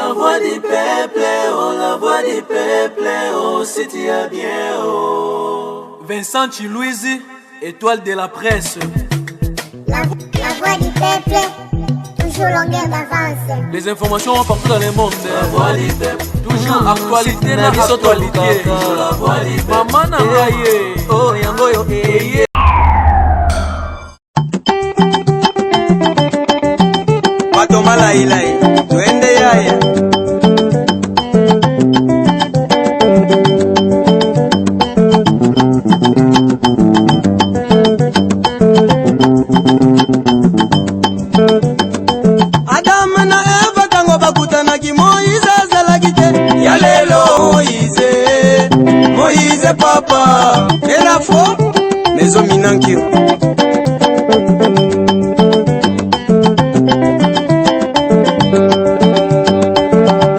La voix du peuple, oh la voix du peuple, oh si tu as bien, oh. Vincent Chiluizi, étoile de la presse. La, la voix du peuple, toujours longueur d'avance. Les informations partout dans le monde. La voix du peuple, Toujours actualité na actualité. Toujours la voix du peuple. Mama na ngai ye. Oh yango yo eh. Bato malailai twende yaya Adamu na Eva tango bakutanaki Moize azalaki te ya lelo Moize Moize papa elafo mezominankio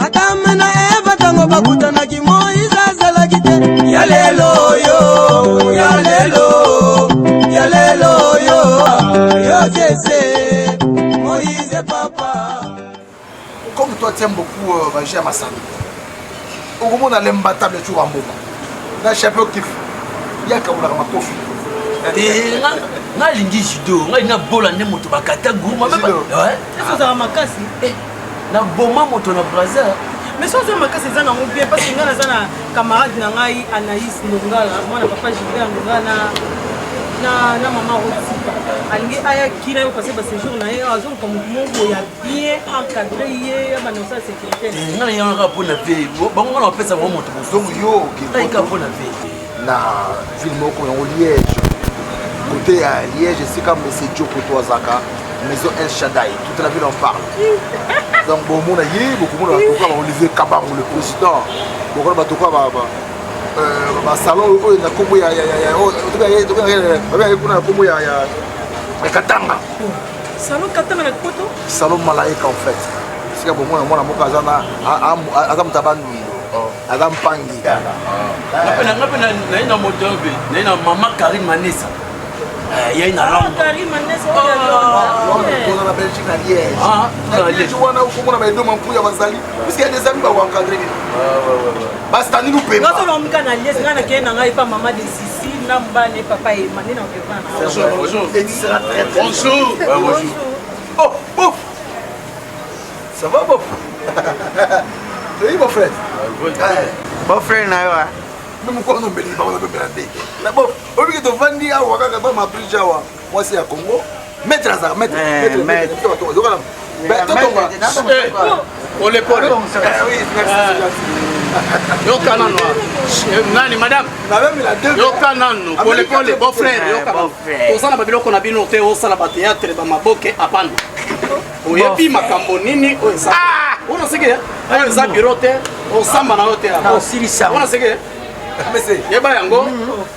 Adamu na Eva tango bakutanaki Moize azalaki te ya lelo yo ya lelo ya lelo yo yo Jese Moize papa Comme toi tu aimes beaucoup euh, ba jeux ya masano okomona l'imbattable toujours mboma na champion kif ye akabolaka makofi. Eh, nga alingi judo nga alingi nabola nde moto bakata guma Judo. Ozala makasi. Naboma moto na braza. Mais so oza makasi eza nango bien parce que ngai naza na camarade na ngai Anaïs Ndongala, mwana papa Gilbert Ndongala na na, na mama Rotika alingi aya kina yo passer ba séjour na ye azoluka motu moko ya bien encadré ye ya banda kosala sécurité. Nga na yanga kaka mpo na ve bango nga na bapesa bango moto. Donc yo ngai kaka mpo na ve. Na ville moko yango Liège, côté ya Liège esika Monsieur Djokoto azalaka, maison El Shaddai, toute la ville en parle. Donc bomona ye, bokomona bato kaka Olivier Kabango le président, bokomona bato kaka basalon oyo na nkombo ya kuna na nkombo ya Katanga. Salon Katanga na poto. Salon Malaika en fait, esika bomona mwana moko aza na aza moto abandundu, aza mpangi. Nga mpe naye na moto oyo mpe naye na mama Karine Manesa yai na Ah, Karine Manesa oyo ya Londres. Toza na Belgique na Liège. Ah, Na Liège wana okomona baedoma mpuya bazali puisque ya des amis bakoencadre bino bastani lupemba. Nga solo mika na Liège, nga nakei na ngai pa mama de Sisi na mbane papa Ema nde na okevana. Bonjour, bonjour. Et tu seras très très Bonjour. Ouais, bonjour. Oh, bof. Ça va, bof? Oui, mon frère. Beau frère na yo ah. Mais mokolo nombeli bango nabembela ndenge na bof obiki tovandi awa kaka ba mabrige awa mwasi ya Congo maître azalaka maître. Eh, maître. Maître totonga. Pole pole. Oui, merci, c'est gentil. Yoka nano. Nani madame? Nabembela deux. Yoka nano. Pole pole beau frère yoka. Beau frère. Toza na babiloko na bino te osala ba théâtre ba maboke apanda. Oyebi makambo nini oyo eza? Ona seke oyo eza bureau te, osamba na yo te. Osilisa. Ona seke Monsieur, yeba yango.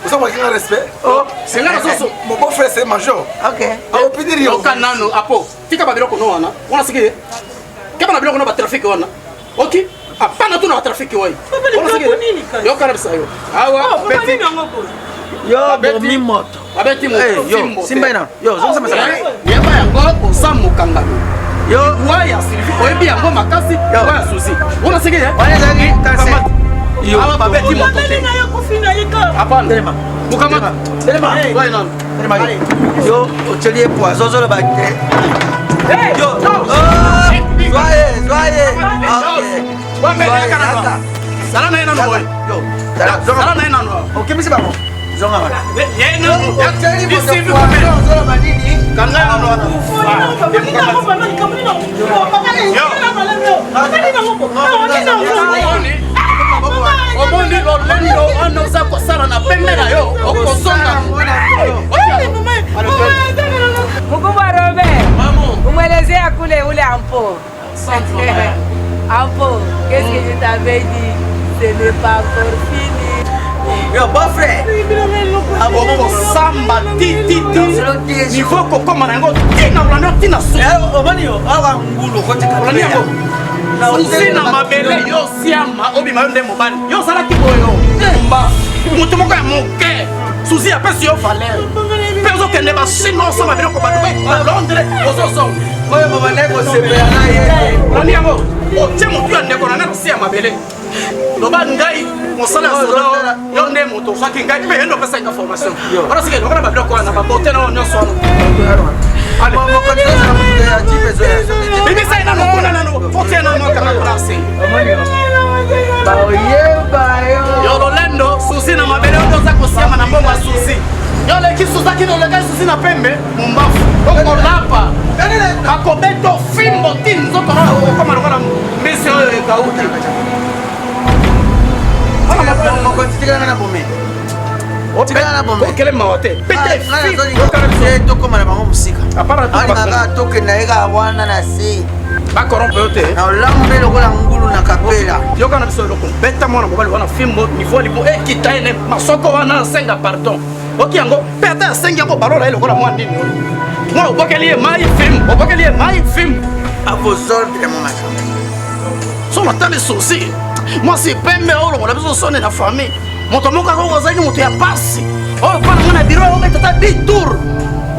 oza respect. Oh, senga na zoso. Mon beau frère c'est major. Ok. Akopinir yo. Yoka nano apo. Tika babiloko no wana. Wana seke keba na biloko no ba trafic wana. Ok? Apana tu na ba trafic wana. Papa, likambo nini kasi? Yoka na bisa yo. Awa Oh, papa beti nini yango boye? Yo Babeti. bomi moto. Babeti moto. Eh, yo fimbo te. simba ina. Yo zongisa masaka. Yeba yango oza mokangano. Yo Wa ya Sylvie oyebi yango makasi wa ya Suzy. Wana seke ye. Wana ezalaki cancer. Yo. Awa babeti moto Mobali te. na yo kufi na ye kaka. Apana. Telema. Bukamata. Telema. Wa nano. Telema yo. Yo otyeli ye poison ozoloba te. Yo. Oh, Zwa ye, zwa ye. Ok. Wa mbele Zwa ye, yaka nano. yaka. Sala na ye nano boye. Yo. Tala, zonga. Sala na ye nano. Okimisi bango. Zonga wana. Ye nano. Otyeli moto Sylvie poison Komel. ozoloba nini? Kanga nano wana. Papa, nini yango, papa, likambo nini yango? Oh, papa, nini yango, yo? Papa, nini yango? Oh, nini yango? Omoni lolendo wana oza kosala na pembe na yo okozonga. Mkubwa Robert, Maman. umwelezea kule ule ampo. Ampo, qu'est-ce que je t'avais dit? Ce n'est pas encore fini. Yo beau frère. Okosamba tititi niveau kokóma na yango ntina olandi ntina suki. Eh, omoni yo awa ngulu kotika. Olandi yango susi na mabele yo siama obima yo nde mobali yo ozalaki boyo mba moto moko ya moke susi apesi yo valeur mpe ozokende bachine osomba biloko badubai ba Londres ozozonga. Oyo babandaki kosepela na ye. Olandi yango otie motu ya ndeko. se ya mabele. Loba ngai mosala ya soda yo nde moto ozwaki ngai mpe yo nde opesaki nga formation. Wana sike lokola babiloko wana babote na oyo nyonso wana. Bimisa ye nano kuna nano otie nano akanga kuna se. Yo lolendo susi na mabele oyo oza kosiama na mbongo ya susi. Yo oleki suzaki na olekaki susi na pembe mumbafu okolapa akobeta fimbo ti nzoto na okoma lokola mbisi oyo ekauki. Okele mawa te tokoma na bango mosika alingaka tokenda ye kaka wana na se bakorompe yo te na olamu mpe lokola ngulu na kapela yoka na biso eloko beta mwana mobali wana fimbo nivo libo ekita ye masoko wana asenga pardon oki yango mpe ata asengi yango balola ye lokola mwa nini oyo mwa obokeli ye mai film obokeli ye mai film à vos ordres mon major so natali souci mwasi pembe oyo longola biso soni na famille moto moko akoko azalaki moto ya pasi oyo mpa na ngai na biro obeta ata 10 tour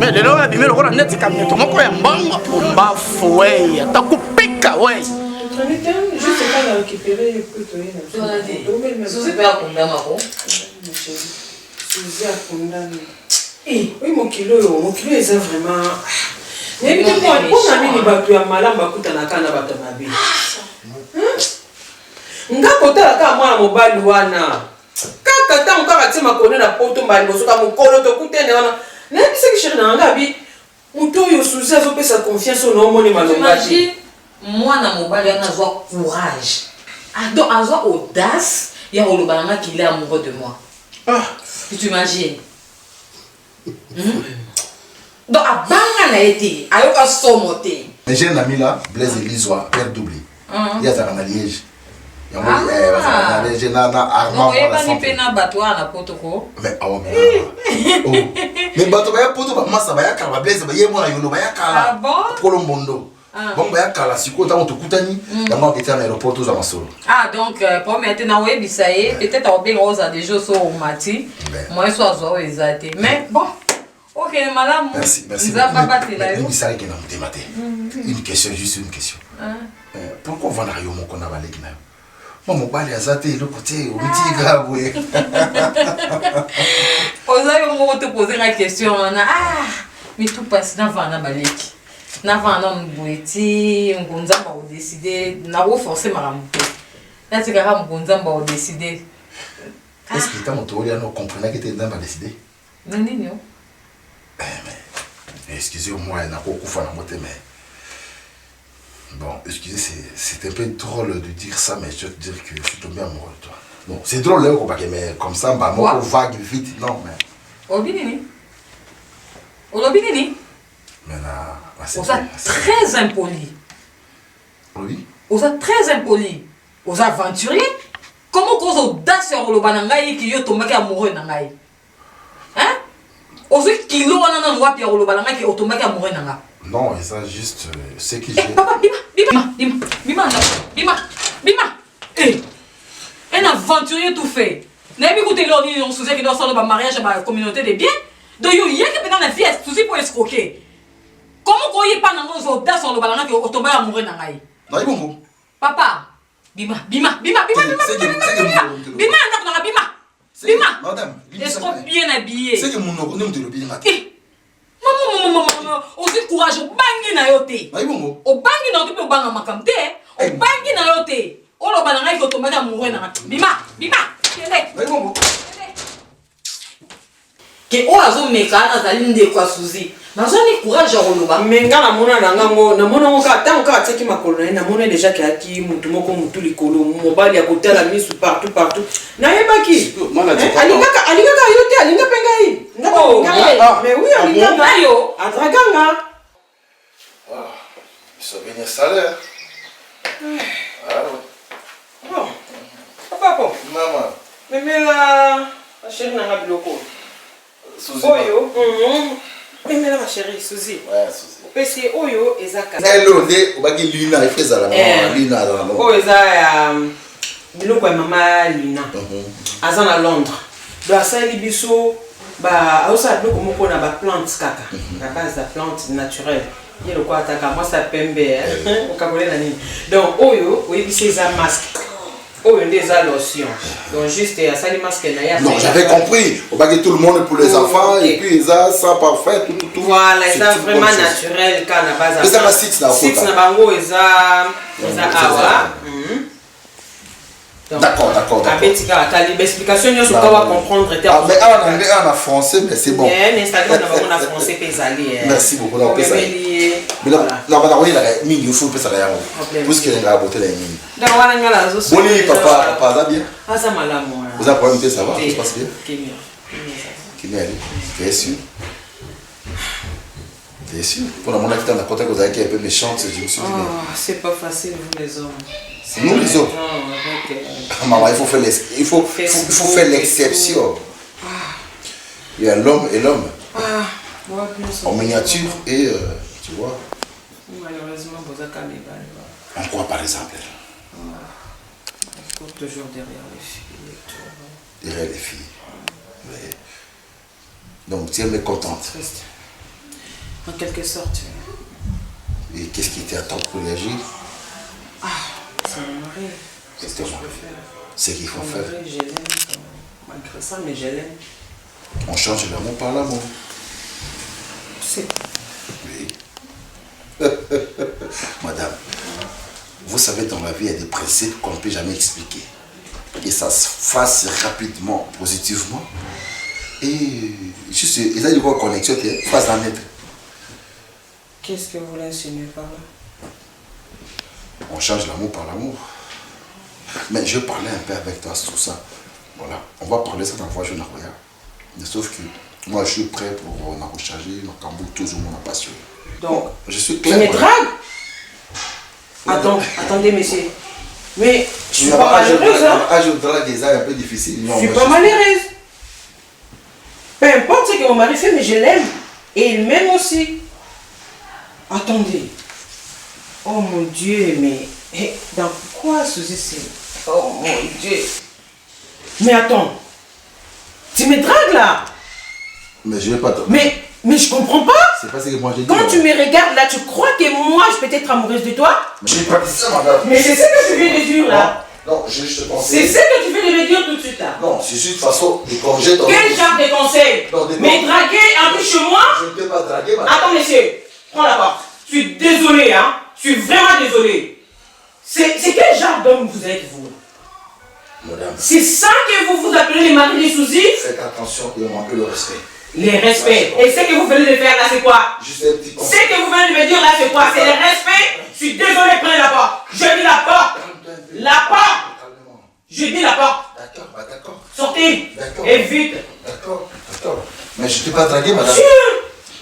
mais lelo oyo abimi lokola neti kamoto moko ya mbongo ombafu wei ata kupika wei Suzy mpe akundama ko. Suzy akundami. Eh, oui mokili oyo, mokili oyo eza vraiment nayebi te mpo na nini bato ya malamu bakutanaka na bato ya mabe. Nga kotala kaka mwana mobali wana kaka ntango kaka atie makolo na poto mbala liboso ka mokolo tokutene wana nayebisaki chéri na nga abi moto oyo Suzy azopesa confiance oyo naomoni malonga te. Mwana mobali wana azwa courage ah, donc azwa audace ya koloba na nga qu'il est amoureux de moi. Ah. Tu t'imagines? Donc abanga na ye te, ayoka somo te. Mais j'ai un ami là, Blaise Elizwa, père doublé. Ye azalaka na Liège. Yango eh, bazalaka na Liège na na Armand. Oyebani mpe na bato wana na poto ko. Mais awa mais. Oh. Mais bato baya poto ba masa baya kala ba Blaise ba ye mwana yolo baya kala. Ah bon? Kolo mbondo. Ah. Bango baya kala sikoyo ntango tokutani mm. yango aketia na aéroport tozwa masolo. Ah donc euh, problème ya te na oyebisa ye peut-être akobenga ozala déjà oso omati moyen so azwa oyo eza te mais bon okende malamu nzambe abatela yo. Yebisaka na motema te. Mm. Une question juste une question. Ah. Euh, pourquoi ovandaka yo moko na baleki na yo? mwa mobali aza te eloko te omitiki kaka boye oza yo moko te pose nga question wana ah mitu mpasi navanda na baleki navanda nanu boye ti moko nzambe akodeside nakoforce makambo te natikaka moko nzambe akodeside est ce que ntango tooli wana ocomprenaki te nzambe adeside na nini o eh, excusez moi nakokufa nango te mais Bon, excusez, c'est un peu drôle de dire ça, mais je veux te dire que je suis tombé amoureux de toi. Bon, c'est drôle, hein, mais comme ça, bah, moi, vague, vite, non, mais. Olobi nini? Olobi nini? Mais là, c'est Oza très impoli. Oui. Oza très impoli. Oza aventurier. Comment cause audace ya koloba na ngai ki yo tombaki amoureux na ngai? Hein? Ozwi kilo wana nanu wapi ya koloba na ngai ke otombaki amoureux na ngai? Non, eza juste euh, ce que j'ai. Eh, papa, bima, bima, bima, bima, bima, bima. Eh, un aventurier tout fait. Nayebi kutu eloko nini suzi akende osala ba mariage ya ba communauté de bien. Donc yo yaki mpenza na vie ya suzi mpo escroquer. Comment koyi epa na ngai ozwa audace oloba na ngai ke otombaki amoureux na ngai? Nayebi bongo. Papa, bima bima bima bima bima bima bima bima na ndako nanga bima bima escroc bien habillé seke monoko nde moto elobi nga te eh, mama ozwi courage obangi na yo te obangi na yo te mpe obanga makambo te eh. obangi na yo te oloba na ngai kotombaki amoureux na ngai bima bima kende ke oyo azomeka wana azali ndeko ya suzi nazwani courage ya koloba me nga namona na nga ngo namona ngo kaka ntango kaka atiaki makolo na ye namona deja ke ayaki motu moko motu likolo mobali ya kotala misu partout partout nayebaki eh, alingaka alingaka yo te alinga mpe ngai nga oh, alingaka mais oui alingaka adraganga Ah, ils sont bien installés. Hein? Ah ouais. Bon, papa po. Maman. Memela ma chérie nanga biloko. Suzy. Oyo. Mhm. Memela ma chérie Suzy. Ouais, Suzy. Opesi oyo eza ka. Hello nde obaki Luna, il faut ezala eh. Luna azala no. Oyo eza ya biloko ya mama Luna. Mhm. Aza na Londres. Donc asaleli biso ba azosala biloko moko na ba plante kaka mhm. na base ya plante naturelle ye lokola ataka mwasi ya pembe eh. okabole na nini donc oyo oyebisi eza masque Oyo nde eza lotion. Donc juste asali masque na ye. Non, j'avais compris. On va tout le monde pour les enfants et puis ça, ça parfait, tout, tout, tout. Voilà, C'est eza une vraiment bonne chose. naturel kaka na base. Eza na site na Site okota. na bango eza eza Eza awa. awa. Donc, D'accord, d'accord, d'accord. abeti kaka atali baexplication nyonso ka wa comprendre te. Ah, mais awa na anglais, awa na français, mais c'est bon. Eh, na Instagram na bango na français mpe ezali. eh. Merci beaucoup, na opesa. Omemeli ye. Mais là, là, on va mingi, il faut pesaka yango. Problème. Puisque elingaka beauté na ye mingi. Donc wana nga nazo Boni papa, papa aza bien? Aza malamu. wana. Oza problème te, ça va? Te. Tout se passe bien? Kimia. Kimia eza. Kimia ali. Tu es sûr? Tu es sûr? Pour la mon acte, na kota kozalaki un peu méchante, je me suis dit, mais Oh, c'est pas facile, vous les hommes. Nous, les hommes. Non, avec, Maman, il faut faire l'ex- il faut, faut, il faut faire l'exception. Il y a l'homme et l'homme Ah, moi, plus. en miniature et tu vois, Malheureusement, Bozaka Mibale, en quoi par exemple on court toujours derrière les filles et tout. Derrière les filles. Ouais. Donc tu es mécontente. Triste. En quelque sorte, Et qu'est-ce qui t'attend pour réagir? ah, c'est mon mari. Qu'est-ce que je peux faire? Ce qu'il faut Mon faire. mari, je l'aime. Malgré ça, mais je l'aime. On change l'amour par l'amour. C'est. Oui. Madame, vous savez, dans la vie, il y a des principes qu'on ne peut jamais expliquer. Et ça se fasse rapidement, positivement. Et juste, il y a une connexion, face à net. Qu'est-ce que vous voulez insinuer par là? On change l'amour par l'amour. Mais je parlais un peu avec toi sur ça. Voilà, on va parler ça dans la voiture Nakoya. Mais sauf que moi, je suis prêt pour en recharger, Nakambo, toujours mon passion. Donc, je suis tu clair. me madame. dragues? Attends, attendez, monsieur. Mais je suis Non, pas âge de malheureuse, drague- hein. Âge de drague, c'est un peu difficile. Non, Je suis moi, pas malheureuse. Peu importe ce que mon mari fait, mais je l'aime. Et il m'aime aussi. Attendez. Oh mon Dieu, mais eh, dans quoi Suzy c'est... Oh mon Dieu. Mais attends. Tu me dragues là. Mais je vais pas te. Mais je comprends pas. C'est pas ce que moi j'ai dit. Quand tu me regardes là, tu crois que moi je peux être amoureuse de toi? Mais j'ai pas dit ça, madame. Mais c'est ce que tu viens de dire là. Non, je te conseille. C'est ce que tu viens de me dire tout de suite là. Non, c'est juste façon de corriger ton. Quel genre de conseil? Non, des Mais draguer en plus chez moi? Je ne t'ai pas dragué, madame. Attends, monsieur, prends la porte. Je suis désolé, hein. Je suis vraiment désolé. C'est quel genre d'homme vous êtes, vous? Madame. C'est ça que vous vous appelez les maris de Suzy? Faites attention et on manque le respect. Les respects. Et ce que vous venez de faire là, c'est quoi? Juste un petit Ce que vous venez de me dire là, c'est quoi? C'est le respect? Je suis désolé, prenez la porte. Je dis la porte. La porte. Je dis la porte. D'accord, bah d'accord. Sortez. D'accord. Et vite. D'accord, d'accord. Mais je ne t'ai pas dragué, madame.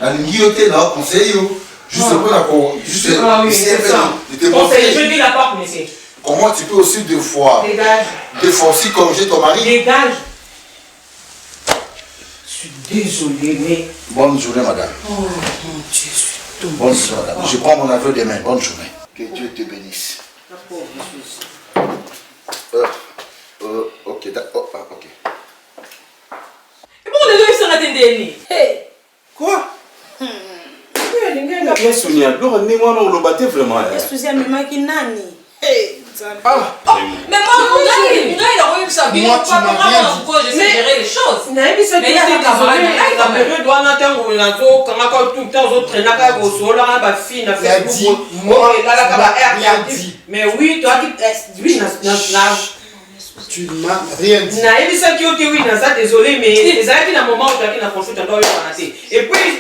Alingi yo te na conseil yo. Juste pour la con. Juste Ah oui, essayer c'est ça. de te Conseil, montrer je dis la porte, monsieur. Comment tu peux aussi deux fois. Dégage. Deux fois aussi corriger ton mari. Dégage. Je suis désolé, mais. Bonne journée, madame. Oh mon Dieu, je suis tombée. Bonne journée, madame. Je prends mon avion demain. Bonne journée. Que Dieu te bénisse. La pauvre Suzy. Ok, d'accord. Oh, ah, ok. Et bon, désolé, ça n'a Hey. Quoi? Ya Sonia, biloko ndenge wana oloba te vraiment. eh. Suzy amemaki nani? Hey, Nzambe. Mais moi, ngai, ngai, nakoyebisa bino, Moi, tu papa, m'as nga rien mwana dit. pourquoi je sais gérer les choses. Nayebi soki Mais il y a te des camarades, désolé, ngai, na quand même. période wana ntango nazokangaka tout le temps ozotraînaka kosololaka na bafille na Il a dit, Facebook moi, oyo elalaka tu ba m'as air rien tardif. dit. Mais oui toaki oui na Tu m'as rien dit. nayebisaki yo te oui naza désolé mais ezalaki na moment oyo toyaki na consulte ando oyokana te et puis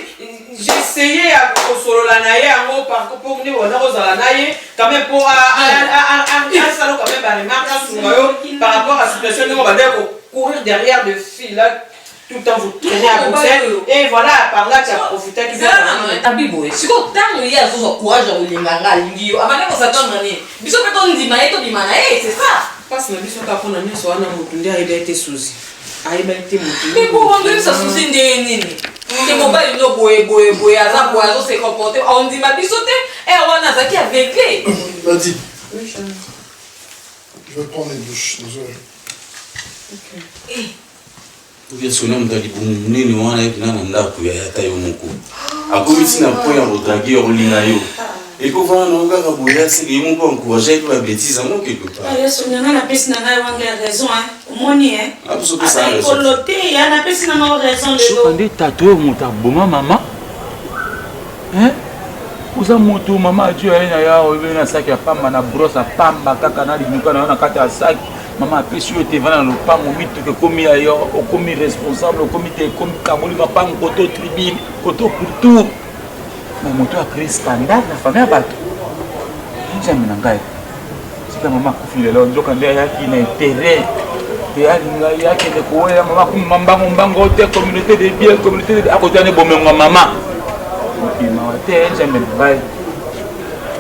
j'essayais ya kosolola na ye yango po nde wana kozala na ye quand même po asala quand même baremarque asunga yo par rapport à situation ndenge obandaki courir derrière de filles là tout le temps vous traînez à Bruxelles et voilà par là tu as profité Tabi boye sikoyo ntango ye azozwa courage ya kolinga nga alingi yo abanda kosatendre nini biso mpe tondima ye tobima na ye c'est ça mpasi na biso kaka mpona nyonso wana motu nde ayeba ete suzi ayeba ete motu mais po bandoyebisa suzi ndenge nini te mobali no boye boye boye aza boye azose comporte ondima biso te e wana azalaki aveugle. Nadine. Je vais prendre une douche, désolé. Oyo Sonia moto ya libumu monene wana ye mpena na ndako ya ata yo moko akomi ntina point ya kodrage ya kolinga yo. Ekovanda nango kaka boye aseke ye moko encourage mpe babétise yango quelque part. Ah, yesu na ngai napesi na ngai wange ya raison hein. Omoni hein. Ah, biso opesa raison. Ekolo te ya napesi na ngai raison lelo. Soka nde tata oyo moto aboma mama hein? Oza moto mama adio aye na ya oyebi na saki ya pamba na brosse ya pamba kaka na linuka na yo na kati ya saki mama apesi yo te vanda na lopango mituka ekomi ya yo okomi responsable okomi te ekomi kaboli mapango koto tribune koto pourtour Mais moto a créé scandale na famille ya bato. Nzambe na ngai. Sika mama akufi lelo nzoka nde ayaki na intérêt te alinga ye akende kowela mama akumama mbango mbango te communauté de bien communauté de akozwa ne bomengo ya mama mawa te nzambe na ngai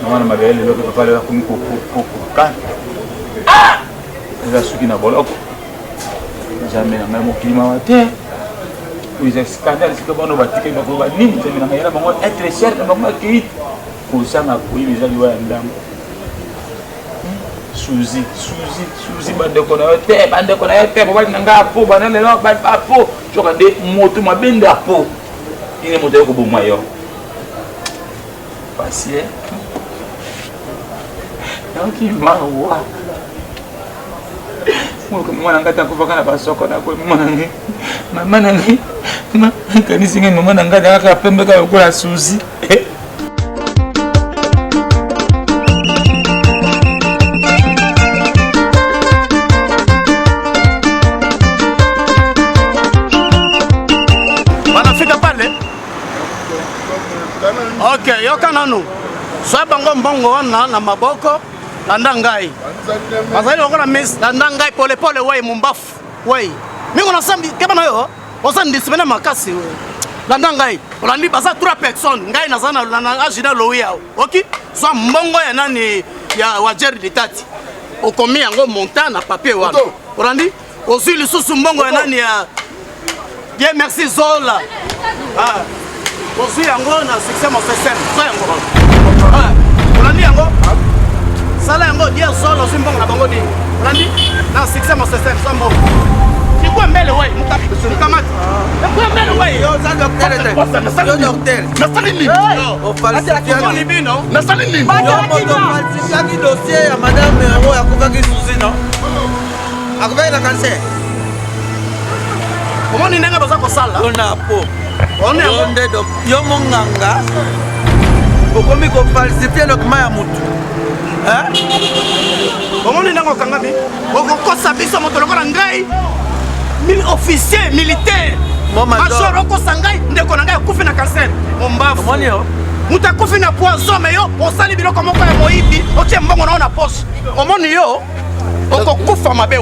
mama na mabele lelo mpe papa lelo akomi kokokana ah! eza suki na boloko Nzambe na ngai mokili mawa te oyo eza scandale sika bana batikali bakoloba nini nzambe na ngai yela bango être cher na bango akei kozanga koyeba eza liwa ya ndambo suzi suzi suzi bandeko na yo te bandeko na yo te mobali na ngai apo bana lelo apo soka nde moto mabe nde apo nini moto aye koboma yo pasi eh? nayoki mawa mama na ngai takufaka na basoko na koyi mama na ngai mama na ngai nakanisi ngai mama na ngai kaka pembe kaka lokola suzi Wanafika pale? Ok, yoka nanu. Zwa bango mbongo wana na maboko, landa ngai. Bazali lokola mis, landa ngai polepole wei mumbafu. Wei. Mingo na sambi keba na yo. Oza ndisipene makasi we. Landa ngai. Olandi baza trois personnes. Ngai naza na na agida lowi yao. Ok? Zwa mbongo ya nani ya Wajer Litati. Okomi yango montant na papier wana. Olandi? Ozwi lisusu mbongo ya nani ya Bien merci Zola. Ah. Ozwi yango na succès mon système. Zwa yango. Ah. Olandi yango? Sala yango dia Zola ozwi mbongo na bango nini? Olandi? Na succès mon système zwa mbongo. Ikwe mbele we, mukamati. Ikwe mbele we. Yo oza docteur te. Yo docteur. Nasali nini? Ofalsifiaki bino. Nasali nini? Yo moto ofalsifiaki dossier ya madame oyo akufaki Suzy non? Akufaki na cancer. Omoni ndenge baza kosala? Yo na po. Yo nde yo monganga okomi kofalsifie document ya motu. Omoni ndenge okangami? Okokosa biso moto lokola ngai officier militaire major okosa ngai ndeko na ngai akufi na cancer mombafu moto akufi na poison me yo osali biloko moko ya moyibi otie mbongo na yo na poche omoni yo okokufa mabe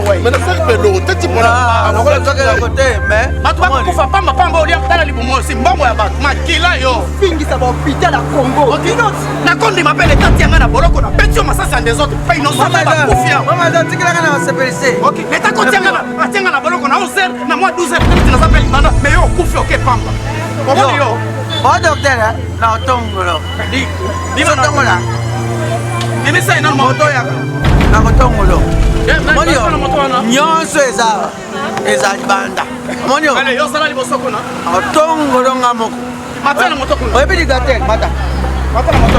bato bakokufa pamba pamba olia tala libumu osi mbongo ya bato makila yo fingisa bahôpital ya congo nakondima mpe leta tia ngai na boloko na beti yo masasi ya desordre mpe innocent bakufi leta kotia ngai atia ngai na boloko na 11 heures na mwa 12 heures neti naza mpe libanda mais yo okufi oke pamba omoni yo o docteur na otongolo otongola bimisa ye nano moto yaka na kotongolo omoni yo nyonso eza eza libanda omoni yo otongolo nga moko oyebi liga te mata mata na moto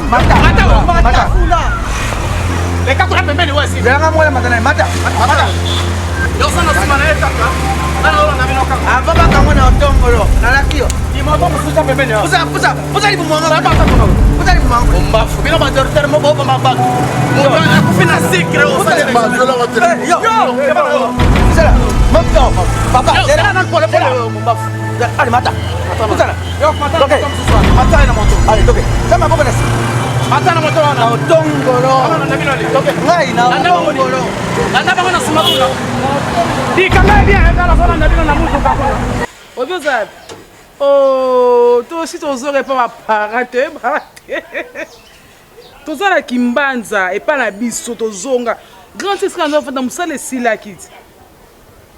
mata mata mata leka kuna pembeni wasi zelanga moko mata na ye mata mata yosa na nsima na ye kaka bana olanda bino kaka avant bakango na otongolo nalaki yo imoto mosusu pembeni pusa pusa pusa libumu wango pusa libumu wango ombafu bino badortere mo boboma bato moto akufi na sikre yo papa zela na polepole mombafu Allez, mata. Mata. Toke. Mata na moto. Allez, toke. Sama boko nasi. Mata na moto wana. Otongolo. Ngai na otongolo. Landa bango na sima kuna. Dika ngai bien, ngai nazolanda bino na mutuka kuna. Obi oza Oh, tosi tozoka epa baparent toyebaka te toza na kimbanza epa na biso tozonga grand esika nazofanda mosala esilaki ti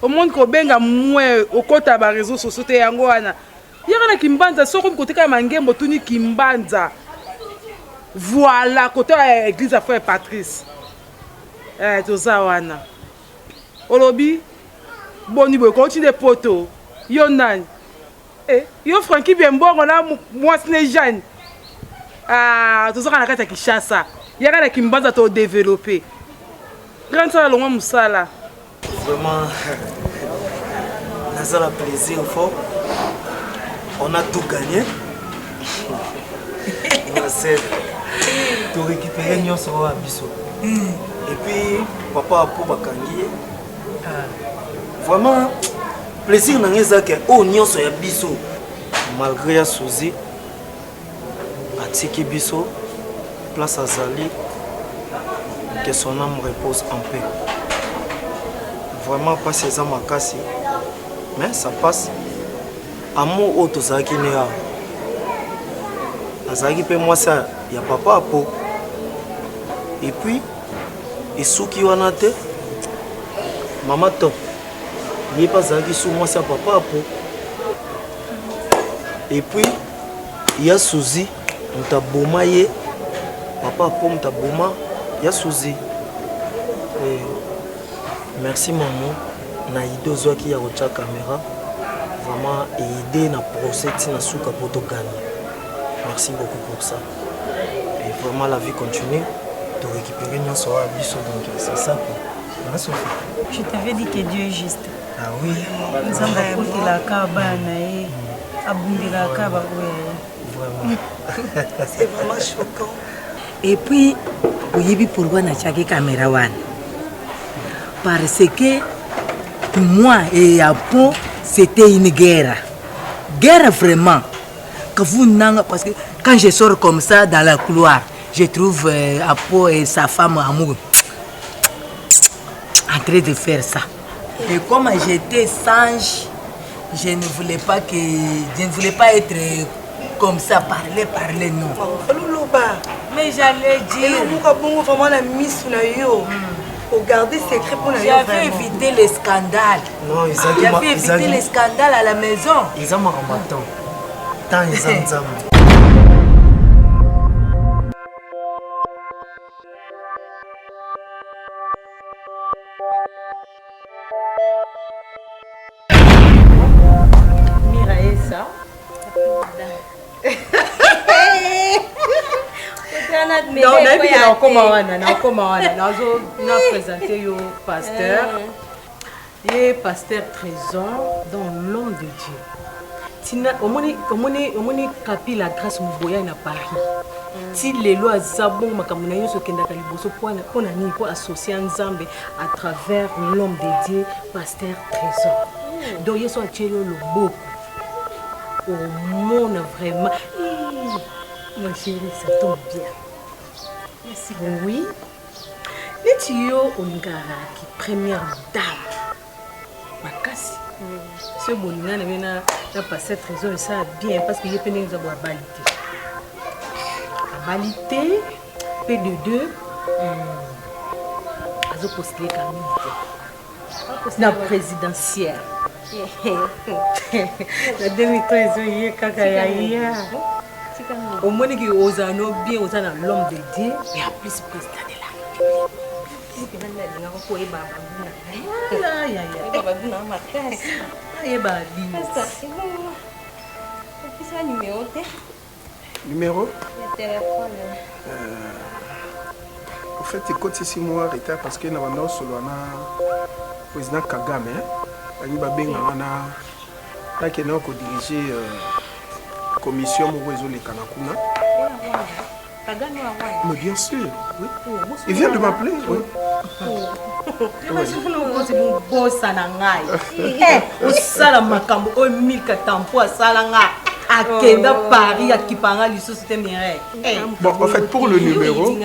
Omoni kobenga moins okota ba réseaux sociaux te yango wana. Yaka na Kimbanza soki okomi koteka ya mangembo tuni Kimbanza. Voilà kote ya église ya frère Patrice. Eh toza wana. Olobi boni boye kouti nde poto yo nani? Eh yo Francky Biembongo na mwasi ne Jeanne. Ah, tozaka na kati ya Kinshasa. Yaka na Kimbanza to développer. Grande sala longwa musala. Vraiment, naza na plaisir fort. On a tout gagné. Ma sœur, to récupérer nyonso oyo ya biso. Et puis, papa apo bakangi ye. Vraiment, plaisir na ngai eza ke oyo nyonso ya biso malgré ya Suzy atiki biso place azali que son âme repose en paix vraiment mpasi eza makasi mais ça passe amour oyo tozalaki ne awa azalaki mpe mwasi ya papa apo et puis esuki wana te mama top ye mpe azalaki su mwasi ya papa apo et puis ya suzi moto aboma ye papa apo moto aboma ya suzi eh, merci maman na ide ozwaki ya kotya camera vraiment eide na procès ntina suka mpo toganye merci beaucoup pour ça et vraiment la vie continue to récupérer nyonso oyo ya biso donc c'est ça quoi Hein, Sophie Je t'avais dit que Dieu est juste. Ah oui. Nzambe akotelaka bana na ye, abundelaka baoyo ya ye. Vraiment. C'est vraiment choquant. Et puis, oyebi pourquoi natiaki caméra wana parce que moi et Apon, c'était une guerre. Guerre vraiment. Kavu nanga, parce que quand je sors comme ça dans la couloir, je trouve euh, Apo et sa femme amour en train de faire ça. Et comme j'étais sage, je ne voulais pas que je ne voulais pas être comme ça, parler, parler, non. Oloba. Mais j'allais dire. Eloko bongo vraiment na misu na yo. Ogarde secret pour na yo. J'avais évité les scandales. Non, ezalaki J'avais évité les scandales à la maison. Eza makambo ya temps. Temps eza nzambe. Miraesa. Donc nayebi ke nakokoma wana nakokoma wana nazo na présente yo pasteur ye pasteur trésor dans l'homme de dieu tina omoni omoni omoni kapi la grâce moboya na paris ti lelo aza bongo makambo na ye nyonso ekendaka liboso mpo na nini mpo associe nzambe à travers l'homme de dieu pasteur trésor donc ye so atieli yo loboko omona vraiment ma chérie ça tombe bien Merci. oui neti yo olingaka ki première dame makasi soki bolinga na bino na pasteur trésor esala bien parce que ye mpe ndenge eza bo abali te abali te mpe de deux azopostule ka mingi te na présidentielle na 2013 oye kaka ya ya omoniki ozala no bien oza na l'homme de dieu et en plus président de la ayeba bino Numéro euh, En fait, ekotisi mwa retard parce que na banda osolola na président Kagame balingi babenga nga na nakende kodirige euh, commission moko ezolekana kuna. Mais bien sûr, oui. Il vient de m'appeler, oui. bosana ngai eh, osala makambo oyo milka tampo asala nga akenda oh. paris akipa nga lisusu te mireille eh. bon en fait pour le numéro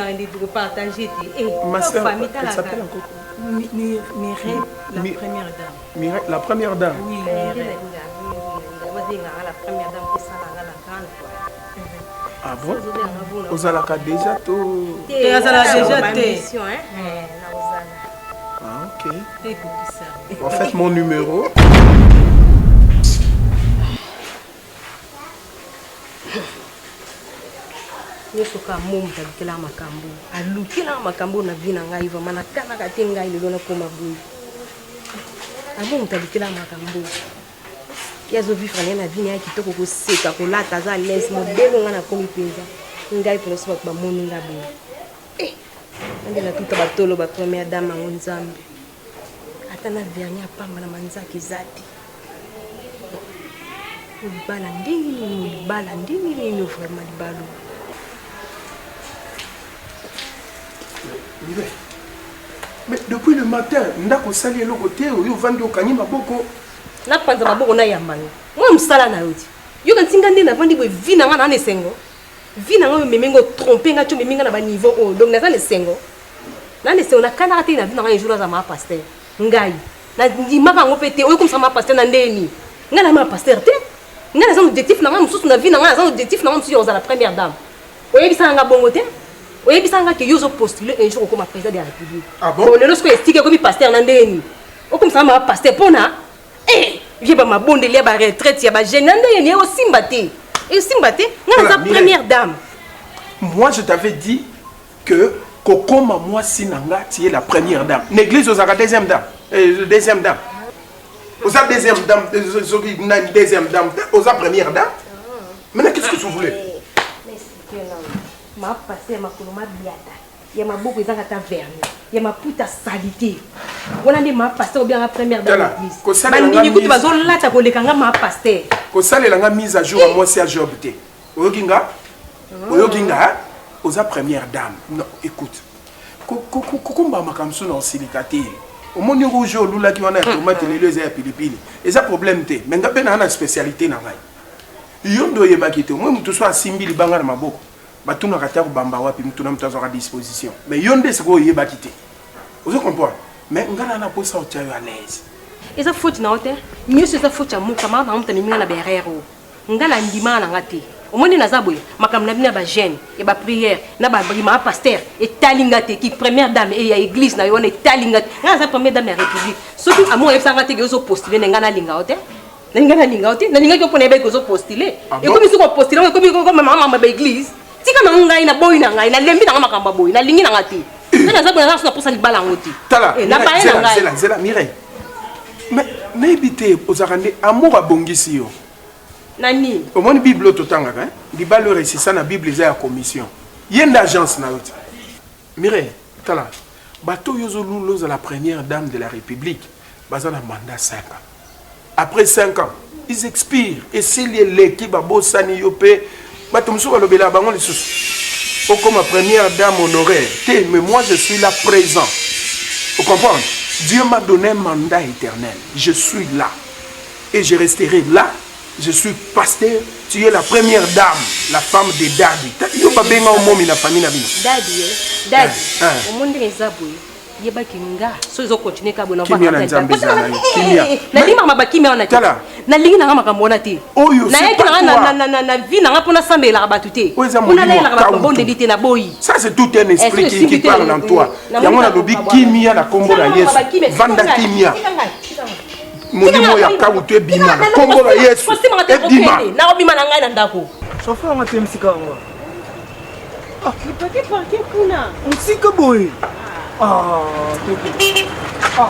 partage te eh, ma sœur elle s'appelle encore Mireille la première dame Mireille la première dame oui Mireille la première dame Ah bon Ozalaka déjà to Te azalaka déjà te. Ah ok. En fait mon numéro nyonso kaka mo moto alukelaka makambo alukelaka makambo na vi na ngai vraimen nakanaka te ngai lelo nakoma boye amo moto alukelaka makambo ye azo vivre naye na vie naye kitoko koseka kolata aza alaise modele nga nakomi mpenza. Ngai mpona so bato bamoni nga boye. Eh, nde natuta batolo ba première dame yango Nzambe. Ata na vernis ya pamba na manzaka eza te. Libala ndenge nini, libala ndenge nini vraiment libala oyo. Mireille, mais depuis le matin ndako osali eloko te oyo ovandi okangi maboko. Napanza maboko nayamba yo. Mwa mosala na yo ti. Yoka ntinga nde navandi boye vie na nga na na esengo. Vie na nga oyo omemi nga otrompe nga ti omemi nga na ba niveau oyo. Donc naza na esengo. Na na esengo nakanaka te na vie na nga un jour naza ma pasteur. Ngai nandimaka yango mpe te oyo komisa ma pasteur na ndenge nini? Ngai na ma pasteur te. Ngai naza na objectif na nga mosusu na vie na nga naza na objectif na nga mosusu ya kozala première dame. Oyebisaka nga bongo te? Oyebisaka nga ke yo ozo postuler un jour okoma président de la République. Ah bon? Bon lelo sikoyo esika ekomi pasteur na ndenge nini? Okomisaka ma pasteur pona eh ye ba mabondeli ya ba retraite ya ba jeune na ndenge nini ekosimba te. Ekosimba te. Nga naza première dame. Moi je t'avais dit que kokoma mwasi na nga tu es la première dame. Na église ozalaka deuxième dame. Euh, deuxième dame. Oza deuxième dame, euh, soki nani deuxième dame, oza première dame. Maintenant qu'est-ce que tu voulais? Ma passer makolo mabiata ya maboko ezanga ata vernis ya maputa salite wana nde ma pasteur obianga première dame église bandimi kutu bazolata koleka nga ma pasteur kosalela nga mise à jour ya mwasi ya job te oyoki nga oyoki nga oza première dame non écoute kokumba makambo mosusu na osilika te omoni rouge olulaki wana ya tomate lelo eza ya pilipili eza problème te mais nga mpe naa na spécialité na ngai yo nde oyebaki te omoi moto so asimbi libanga na maboko batunaka te akobamba wapi moto na moto azwaka disposition mais yo nde sikoyo oyebaki te ozo comprendre mais nga na na posa otya yo à l'aise eza faute na yo te nyonso eza faute ya moka mama bango moto amemi nga na berere oyo nga na ndimaka na nga te omoni naza boye makambo na bino ya bagene ya baprière na babrima ya paster etali nga te ki première dame ya église na yo wana etali nga te nga naza première dame ya république soki amour ayebisa nga te ke ozopostule na nga nalinga yo te nalinga nalinga yo te nalingaki yo mpo nayebaki ozopostule ah ekomi soki opostule ekomi komama ba église tika na ngai naboyi na ngai nalembi na nga makambo ya boye nalingi na nga te nga naza boye naza na mposa libala yango te tala eh, nabaye na ngai zela zela Mireille mais nayebi te ozalaka nde amour abongisi yo na nini omoni bible oyo totangaka libala oyo resisa na bible eza ya commission ye nde agence na yo te Mireille tala bato oyo ozolula ozala première dame de la république baza na mandat 5 ans après 5 ans ils expirent esili eleki babosani yo mpe bato mosusu balobelaka bango lisusu okoma première dame honoraire te mais moi je suis là présent vous comprendre Dieu m'a donné un mandat éternel je suis là et je resterai là je suis pasteur tu es la première dame la femme de dadi yo babenga omomi na famille na bino dadi eh? dadi eh. omoni ndenge eza boye yebaki nga soki ezo continue kaka boye Kimia na Nzambe ezala yo, kimia. nalingi makambo bakimia wana te Tala. nalingi nanga makambo wana te Oyo, c'est nayaki pas nanga toi. na vie nanga mpo nasambelaka bato te Oyo eza mpo molimo nalayelaka bato kautu. mabondeli te naboyi Ça c'est tout un esprit Eh, qui, qui parle en toi. Yango nalobi kimia na kombo na Yesu. Vanda kimia. Molimo ya kautu ebima na kombo na Yesu. Ebima. nakobima na ngai na ndako Chauffeur nga te msika yango. Lipake parke kuna. Mosika boye. Ah, toko. Ah.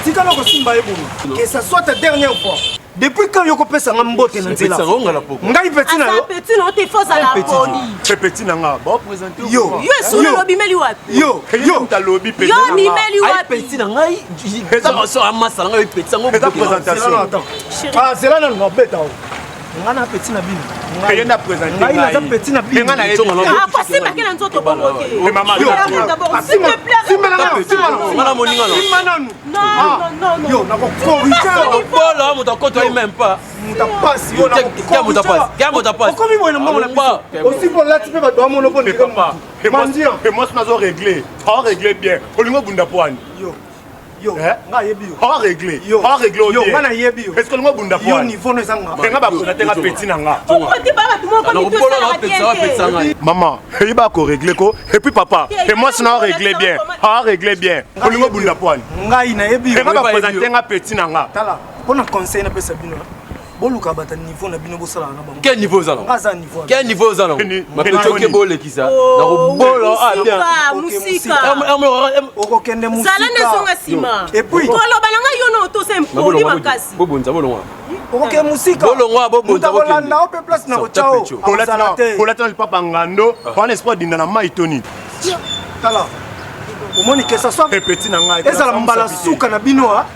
tika na kosimba ye boye que ça soit ta dernière fois depuis quand yo kopesa nga mbote na nzela ngai peti na yo petit na yo te faut ozala poli petit na nga yo yo esolo olobimeli wapi yo yo yo mimeli wapi petit na ngai eza amasa na ngai petit yango eza présentation ah zela nanu nabeta o nga na petit na bino ngai na présenter ngai naza petit na bino akosimbaki na nzoto bongo te simba nanu yo nakokorige moto akota ye même pas moto apasi yo okomi boye na mbongo na biso osi mpo olati mpe bato bamono mpo ndike mwasi nazo réglé ao réglé bien olingi obunda poani yo yo nga ayebi yo ao réglé ao réglé yo nga nayebi yo est ce que olingi obunda poani yo niveau no eza nga nga bapresente nga petit na nga Mama mama eyeba koregle ko et puis papa et mwasi na réglé bien a réglé bien olingi obunda poani ngai nayebi yo nga bapresente nga petit na nga tala mpo na conseil napesa bino. Boluka bata niveau na bino bosalaka na bango. Quel niveau oza nango? Aza niveau. Quel niveau oza nango? Mapeti oke bolekisa. Nakobola ah bien. Musika, musika. Okokende musika. Zala nde zonga nsima. Et puis koloba na ngai yo na otosa impoli makasi. Bobonza bolongwa. Okokende musika. Bolongwa bobonza Moto akolanda yo mpe place na kotya o. Akozala te. Kolata na lipapa ngando, wana espoir dinda na mai to nini? Tala. Omoni que ça soit petit na ngai. Ezala mbala suka na bino ah.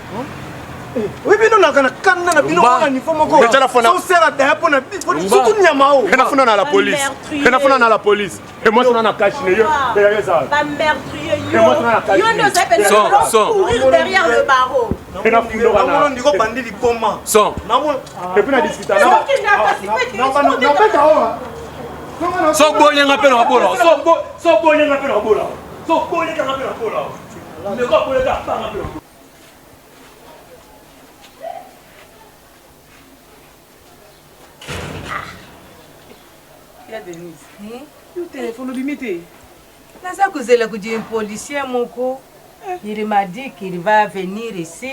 oyebi bino naka na kanda na bino wana niveau moko osala daya mpo na surtout nyama o nafuna na la police nafuna na la police et moi sona na cash ne yo bameurtrier yo yo nde ozali mpenza courir derrière le barreau namona ndiko bandi liboma son et puis na discuta nabeta oyo so bonyenga mpe na babola so bonyenga mpe na babola so bonyekanga mpe na babola ndeko aboleka apanga mpe na Ya Denise. Yo téléphone obimi te. Naza kozela kudi un policier moko. Il m'a dit qu'il va venir ici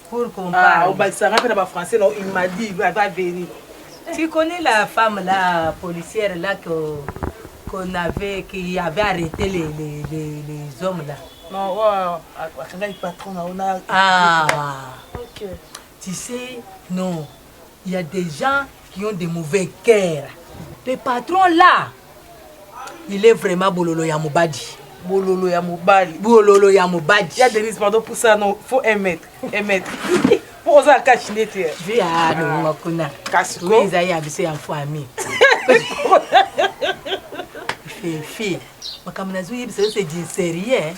pour qu'on Ah, parle. obakisaka mpe na ba français non, il m'a dit il va venir. Tu connais la femme là, policière là que qu'on avait, qui avait arrêté les, les, les, les hommes là. Non, ouais, akangaki patron na ona. Ah. Ok. Tu sais, non, il y a des gens qui ont des mauvais cœurs. Le patron là, il est vraiment bololo ya mobadi. Bololo ya mobali. Bololo ya mobadi. Ya Denise, pardon pour ça, non, faut un mètre. Un mètre. Pour oza cache nete. Vi ah, nonga kuna. Kasi Oui, ezali ya biso ya famille. Fifi, makambo nazoyebisa yo c'est du sérieux. hein.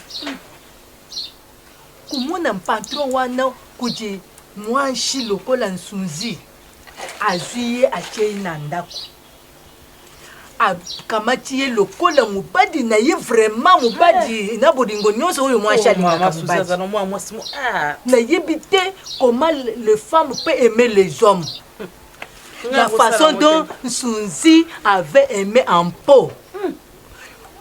Komona patron wana kuti mwanshi lokola nsunzi azwi ye atie ye na ndako akamati ye lokola mobali na ye vraiment mobali na bolingo nyonso oyo mwasi alingaka mobali nayebi te comment le femme peut aimer les hommes la façon dont Nsunzi avait aimé en peau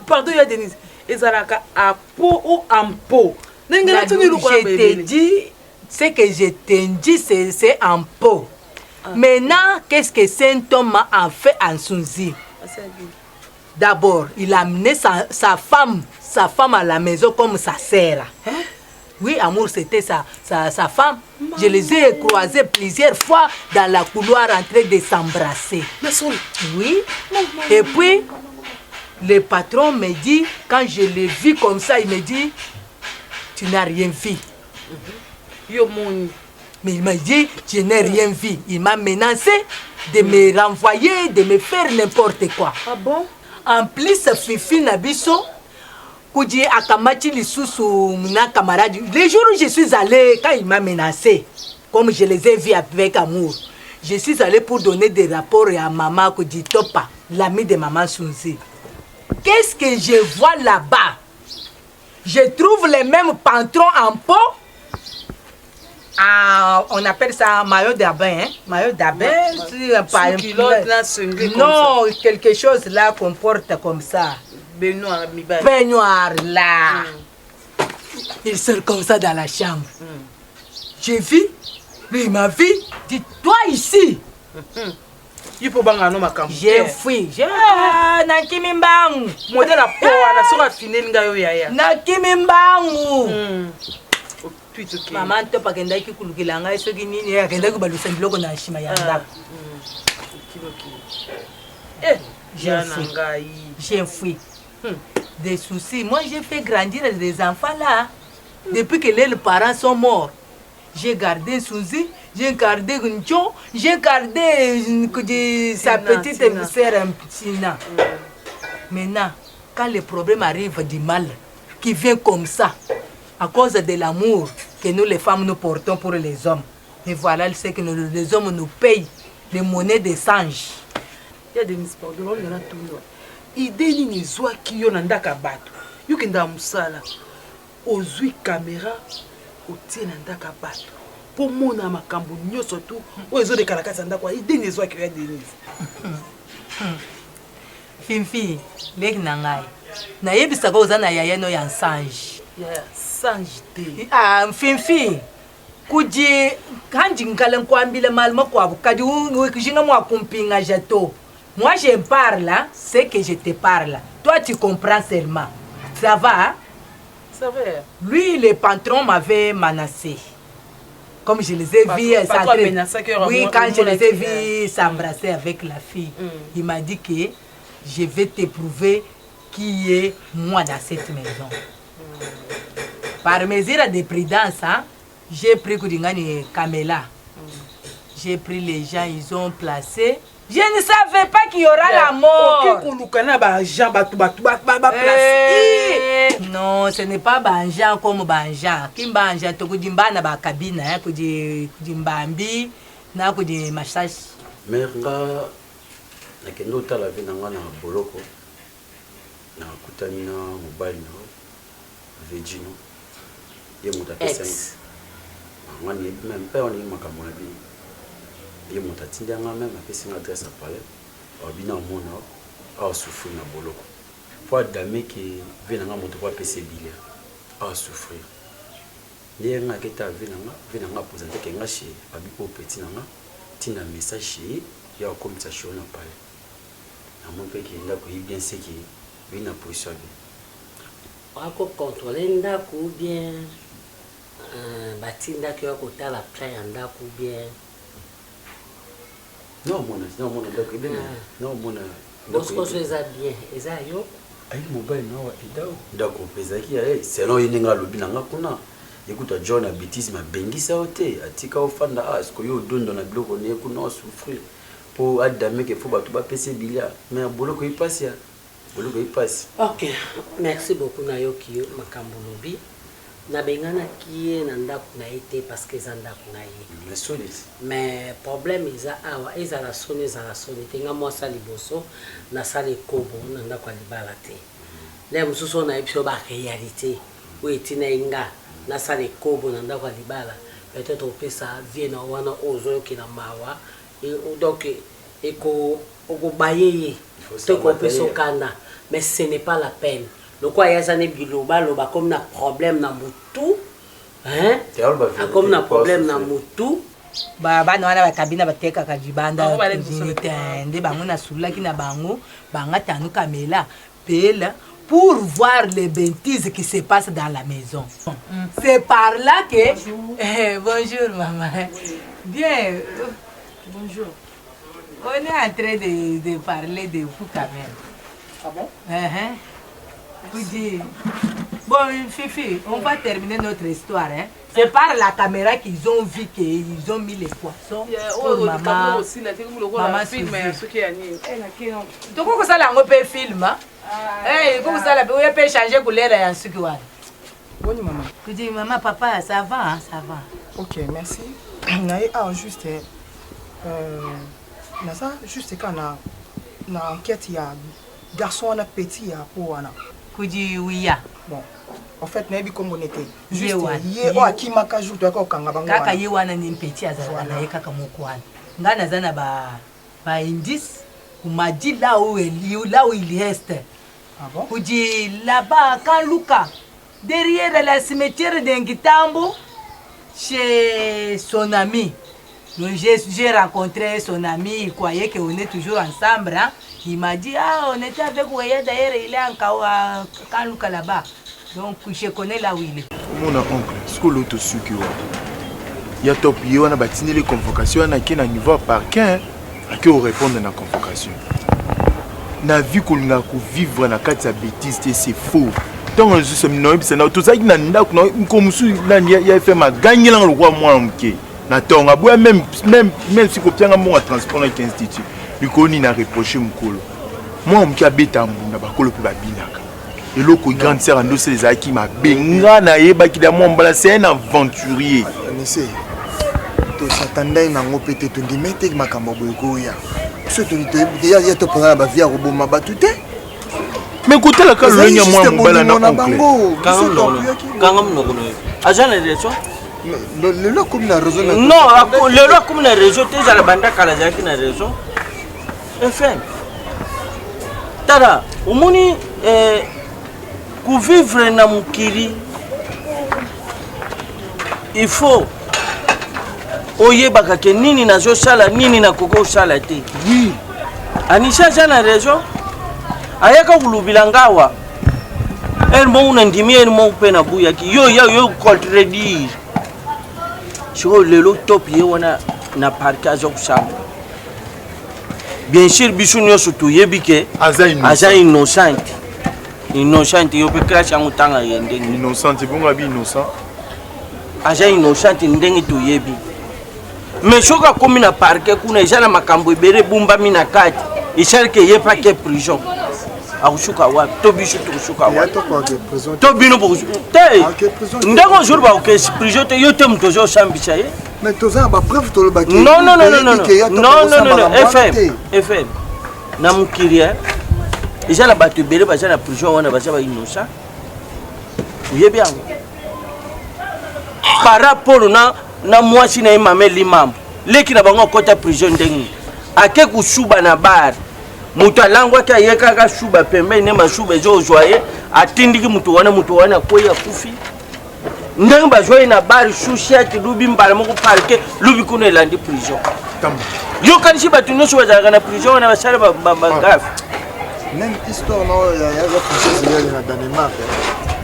Pardon ya Denise, ezalaka à peau ou en peau. Ndenge natuni lokola je te dis ce que je te dis c'est en peau maintenant qu'est-ce que saint homme a fait en Nsunzi D'abord, il a amené sa, sa femme, sa femme à la maison comme sa sœur. Oui, Amour, c'était sa, sa, sa femme. Je les ai croisés plusieurs fois dans la couloir en train de s'embrasser. Oui. Et puis, le patron me dit, quand je l'ai vu comme ça, il me dit, tu n'as rien vu. Yo moni. Mais il m'a dit, je n'ai rien vu. Il m'a menacé de me renvoyer, de me faire n'importe quoi. Ah bon? En plus, Fifi Nabiso, Koudji akamati lisusu na camarade. Le jour où je suis allé, quand il m'a menacé, comme je les ai vus avec amour, je suis allé pour donner des rapports à maman Koudji Topa, l'ami de maman Sunzi. Qu'est-ce que je vois là-bas? Je trouve les mêmes pantrons en peau. Ah, on appelle ça maillot de bain, hein? Maillot de bain, c'est un Sous culotte, là, cinglé comme Non, quelque chose là qu'on porte comme ça. Baignoire, mibali. Peignoir là. Il sort comme ça dans la chambre. J'ai vu, lui il m'a vu, dit toi ici. Yo mpo obanga no makambo. J'ai fui. J'ai ah, nakimi mbangu. Modèle ya po wana soki afineli ngai yo yaya. Nakimi mbangu. Mama Ntopa akendaki kolukela ngai soki nini akendaki kobalusa biloko na nsima ya ndako. J'ai fui. J'ai fui. Des soucis. Moi, j'ai fait grandir les enfants là. Depuis que les parents sont morts. J'ai gardé Suzy, j'ai gardé Ncho, j'ai gardé sa petite Tina. sœur Tina. Maintenant, quand le problème arrive du mal, qui vient comme ça, à cause de l'amour que nous les femmes nous portons pour les hommes, et voilà ce que nous, les hommes nous payent, les monnaies de singes. Ya Denise, pardon, olinga natuna. Idée nini ezwaki yo na ndako ya bato? Yo okendaka mosala, ozwi kamera otie na ndako ya bato mpo mona makambo nyonso tu oyo ezoleka na kati ya ndako. Idée nini ezwaki yo ya Denise? Fifi, leki na ngai, nayebisaka oza na yaya no ya nsange. Ya sange te. Ah, Fifi, Kudi hanji nkala nkuambila malu makuabu kadi ujinga mua kumpingaja to. Moi je parle ce que je te parle. Toi tu comprends seulement. Ça va? Ça va. Lui le patron m'avait menacé. Comme je les ai vus oui, quand je les ai vus s'embrasser avec la fille, mm. il m'a dit que je vais te prouver qui est moi dans cette maison. Mm. Par mesure de prudence, hein, j'ai pris Kudingani Kamela. Mm. J'ai pris les gens, ils ont placé. Je ne savais pas qu'il y aura la mort. Ok, koluka na ba agent batu batu ba ba place. Eh, non, ce n'est pas ba agent comme ba agent. Kimba agent to kudimba na ba cabine hein, kudi kudimbambi na kudi massage. Mère nga nakende otala vie na nga na boloko nakutani na mobali na Vegino ye moto apesa nga nayebi meme mpe wana ye makambo na bino ye moto atindi yanga meme apesi nga adresse ya palais alobi na omona awa souffrir na boloko mpo adame ke vie na nga moto po apesa ebilia awa souffrir nde ye nga aketa vie na nga vie na nga apresente ke nga chez abi oyo petit na nga tinda message chez ye ya kokomisa chez na palais namoni mpe ke ndako ye bien seke oye na position ya bien Ako controler ndaku ou bien euh, batindaki yo kotala plan ya ndaku ou bien naomona naomona ndako ebele naomona bosokoso eza bien eza yo ayi mobali na awa edao ndako mpe ezalaki ya ye selon ye ndenge alobi na nga kuna ekuta john ya bêtise mabengisa yo te atika ofanda a sikoyo yo odondo na biloko na ye kuna osouffrir mpo adameke fo bato bapesa bilia mais boloko ye mpasi ya boloko ye mpasi ok merci beaucoup nayoki yo makambo olobi nabenganaki ye na ndako na ye te parce que eza ndako na ye mais soni mais problème eza awa ezala soni ezala soni te nga mwasi ya liboso nasala ekobo na ndako ya libala te nde mosusu oyo nayebi so baréalité oyo etina ye nga nasala ekobo na ndako ya libala peut-être opesa vie na wana oyo ozoyokela mawa donc eko okobaye ye to ekopesa okanda mais ce n'est pas la peine lokola ye aza ne bilobaloba akomi na problème na motu hein? akomi na problème na motu bana wana bakabina batekaka libanda te nde bango nasululaki na bango banga tanu kamela pela pour voir les bêtises qui se passent dans la maison. C'est par là que... Bonjour, eh, bonjour maman. Bien. Bonjour. On est en train de, de parler de vous quand même. Ah bon uh -huh. Vous dites... Bon, Fifi, on va terminer notre histoire. Hein. C'est par la caméra qu'ils ont vu qu'ils ont mis les poissons yeah, pour oh, maman. Maman Tokoki kosala yango mpe film. Hey, koki kosala mpe oye mpe changer couleur ya nsuki wana. Boni mama. Kudi mama papa, ça va, hein, ça va. Ok, merci. Naye awa juste euh, naza juste kaka na na enquête ya garçon wana petit ya po wana. Kudi wiya. Bon. En fait nayebi kombo ne te. Ye Juste wana. ye oyo akimaka jour toyaka kokanga bango Kaka wana. ye wana ni petit azalaka na ye kaka moko wana. Nga naza na ba ba indice m'a dit là où il là où il reste. Ah bon? Kudi là-bas quand Luka derrière la cimetière de Ngitambo chez son ami. Donc j'ai rencontré son ami, il croyait qu'on est toujours ensemble. Hein. Il m'a dit, ah, on était avec Weya d'ailleurs, il est en Kaluka là-bas. Donc je connais là où il est. omona oncle sikoyo loto suki wana ya top ye wana batindeli convocation wana ake na niveau ya parquet ake korépondre na convocation na vie kolingaka kovivre na kati ya bétise te c'est faux ntango lisusu nayebisa na tozalaki na ndako na moko mosusu nani ya fm agangelanga lokola mwana moke na ntongo aboya même même si kopianga mbongo ya transport na 15 institut likolo nini na reproche mokolo mwana moke abeta mbunda bakolo mpe babinaka eloko grande sœur andosela ezalaki mabe nga nayebaki da mwa mbala c'est un aventurier nise tosatandai nango mpe te tondima te makambo boye koya so ya toponga na bavie ya koboma bato te mais kotalaka lolenge ya mwana mobala na oncle kanga monoko na yo aza na raison lelo akomi na raison non lelo akomi na raison te ezala banda kala azalaki na raison fm tala omoni eh, kovivre na mokili il faut Oyebaka ke nini nazosala, nini nakoki kosala te. Oui. Anisha aza na raison. Ayaka kolobila nga awa. Heure moko nandimi, heure moko mpe nabuyaki. Yo ya yo contredire. Sikoyo lelo top ye wana na parquet aza kosamba. Bien sûr biso nyonso toyebi ke aza innocente. Innocente yo mpe classe yango tanga ye ndenge. Innocente bongo abi innocent. Aza innocente ndenge toyebi. Mais soki akomi na parquet kuna eza na makambo ebele ebumbami na kati esalike ye mpe ake prison akosuka wapi to biso tokosuka wapi to bino te ndenge ozoli bakoke prison te yo te moto ozo osambisa ye mais toza na bapreuve tolobaki non non non non non non non non fm fm na mokili eza na bato ebele baza na prison wana baza ba innocent oyebi yango par rapport na na mwasi na ye mame limambo leki na bango akɔta prison ndenge ake kosuba na bar moto alangwaki aye kaka suba pembeni nde masuba ezozwa ye atindiki moto wana moto wana akwei akufi ndenge bazwa ye na bar susiati lubi mbala moko parke lubi kuna elandi prison yokanisi bato nyonso bazalaka na prison wana basala bagafe Même histoire non, ya ya princesse ya na Danemark.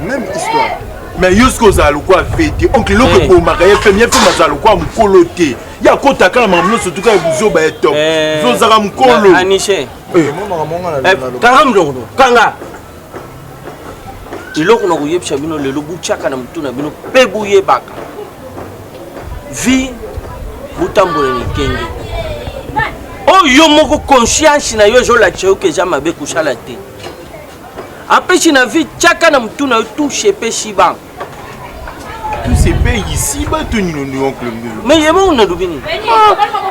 Même histoire. Mais yo soki ozala lokola fete oncle eloko ebomaka ye fem ye fem azala lokola mokolo te ye akotaka na makambo nyonso tuka ya buzoba ye top zo ozalaka mokolo anishe kanga mlongo kanga eloko na koyebisa bino lelo botyaka na motu na bino mpe boyebaka vie botambola na ekenge oyo yo moko conscience na yo ezolakisa yo ke eza mabe kosala te apesi na vie tyaka na motu na yo touche epesi bango Tout se paye ici bas, tout nous nous oncle Ndelo. Mais yebo on a dubini.